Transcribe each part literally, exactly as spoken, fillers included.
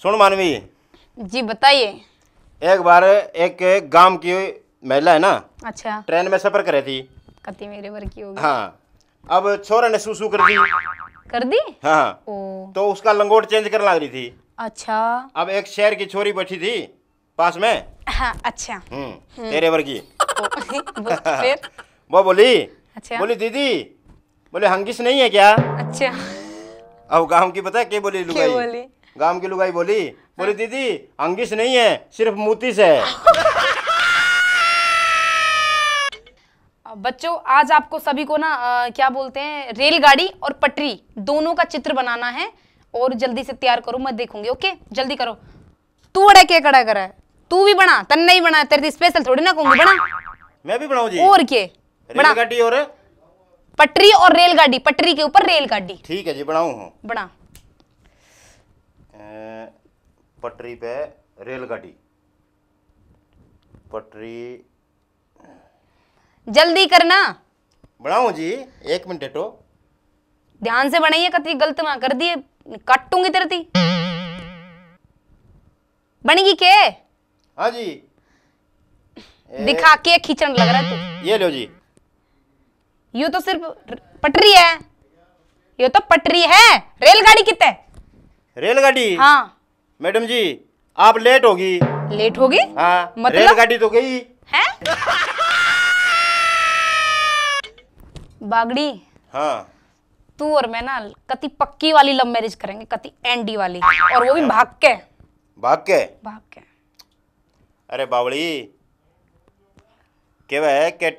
सुन मानवी, जी बताइए। एक बार एक गांव की महिला है ना, अच्छा। ट्रेन में सफर करे थी। कति मेरे वर्गी होगी। हाँ। अब छोरा ने सूसू कर दी। कर दी? हाँ। ओ। तो उसका लंगोट चेंज करने लग रही थी। अच्छा। अब एक शहर की छोरी बैठी थी पास में। हाँ, अच्छा। हम्म। हम्म। तेरे वर्गी। ओ, वो फिर? वो बोली, अच्छा। बोली, "दीदी," बोले, "हंगिस नहीं है क्या?" अच्छा। अब गांव की पता है के बोली लुगाई? बोली? गांव की लुगाई बोली, बोली, हाँ। "दीदी, हंगिस नहीं है, सिर्फ मूतिस है।" बच्चों, आज आपको सभी को ना, अ, क्या बोलते हैं, रेलगाड़ी और पटरी दोनों का चित्र बनाना है और जल्दी से तैयार करो, मैं देखूंगी। ओके, जल्दी करो। तू अड़े के कड़ा करे? तू भी बना, तन्ने ही बना, तेरे स्पेशल थोड़ी ना कहूंगी, बना। मैं भी बनाऊं जी? और के? बना। रेलगाड़ी और? पटरी और रेलगाड़ी, पटरी के ऊपर रेलगाड़ी। ठीक है जी, बनाऊं हूँ। बना। अ, पटरी पे रेलगाड़ी, पटरी। जल्दी करना। बनाऊं जी, एक मिनट हटो। ध्यान से बनाइए, कतरी गलत ना कर दिए, काटूंगी तेरे ती। बनेगी के? हाँ जी। ए, दिखा के खींचण लग रहा है तू। ये लो जी। यो तो सिर्फ र-, पटरी है, यो तो पटरी है, रेलगाड़ी कित है? रेलगाड़ी? हाँ। मैडम जी, आप लेट होगी। लेट होगी? हाँ, मतलब? रेलगाड़ी तो गई। हैं? बागड़ी। हाँ। तू और मैं ना कति पक्की वाली लव मैरिज करेंगे, कति एंडी वाली, और वो भी भाग के। भाग के? भाग के। अरे बावली, कहवे है कि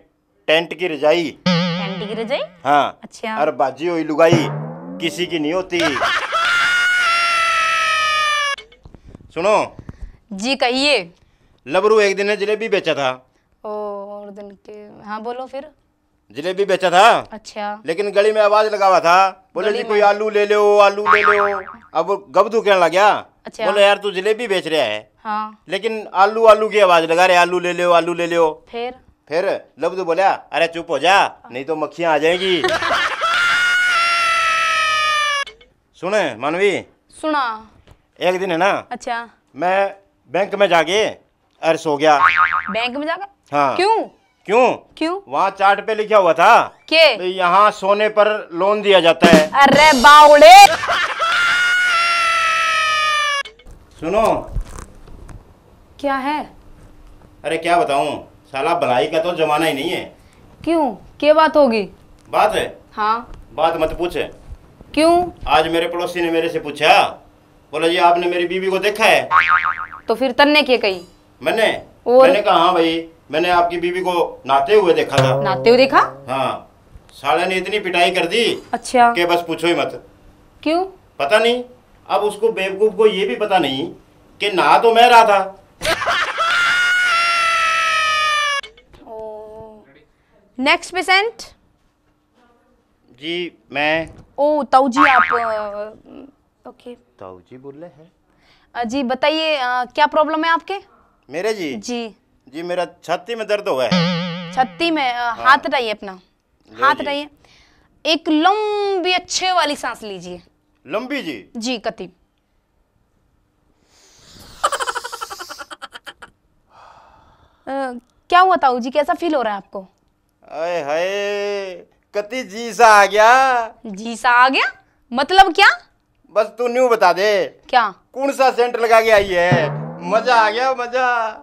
टेंट की रजाई। टेंट की रजाई? हाँ। अच्छा। और बाजी हुई लुगाई किसी की नहीं होती। सुनो। जी कहिए। लबरू एक दिन जलेबी बेचा था। ओ, और दिन के, हाँ बोलो फिर। जलेबी बेचा था। अच्छा। लेकिन गली में आवाज लगावा था, बोले, "जी कोई आलू ले लो, आलू ले लो।" अब गबदू कहने लग गया, अच्छा। बोले, "यार तू जलेबी बेच रहा है, हाँ। लेकिन आलू, आलू की आवाज लगा रहे, आलू ले लो, आलू ले लो।" फिर? फिर लबदू बोला, "अरे चुप हो जा, नहीं तो मक्खियां आ जाएंगी।" सुने मानवी, सुना। एक दिन है ना, अच्छा। मैं बैंक में जाके और सो गया। बैंक में जाकर? हाँ। क्यों? क्यों? क्यों? वहाँ चार्ट पे लिखा हुआ था के? तो यहाँ सोने पर लोन दिया जाता है। अरे बावड़े। सुनो। क्या है? अरे क्या बताऊं, साला भलाई का तो जमाना ही नहीं है। क्यों, क्या बात होगी? बात है? हाँ। बात मत पूछ। क्यों? आज मेरे पड़ोसी ने मेरे से पूछा, बोला, "जी आपने मेरी बीवी को देखा है?" तो फिर तन्ने के कही? मैंने? और? मैंने कहा, "हाँ भाई, मैंने आपकी बीवी को नहाते हुए देखा था।" नहाते हुए देखा? हाँ। साले ने इतनी पिटाई कर दी, अच्छा। कि बस पूछो ही मत। क्यों? पता नहीं। अब उसको बेवकूफ को ये भी पता नहीं कि नहा तो मैं रहा था। Next patient. जी मैं। ओ ताऊ जी, आप, ओके। ताऊ जी बोले हैं। अ, जी बताइए, अ, क्या प्रॉब्लम है आपके? मेरे जी? जी। जी मेरा छाती में दर्द हुआ है। छाती में, अ, हाँ। हाथ हटाइए अपना। हाथ हटाइए। एक लंबी अच्छे वाली सांस लीजिए। लंबी जी? जी कति। अ, क्या हुआ ताऊ जी, कैसा फील हो रहा है आपको? आए हाय, कति जी सा आ गया। जी सा आ गया? मतलब क्या? बस तू न्यू बता दे। क्या? कौन सा सेंट लगा के आई है? मजा आ गया, मजा।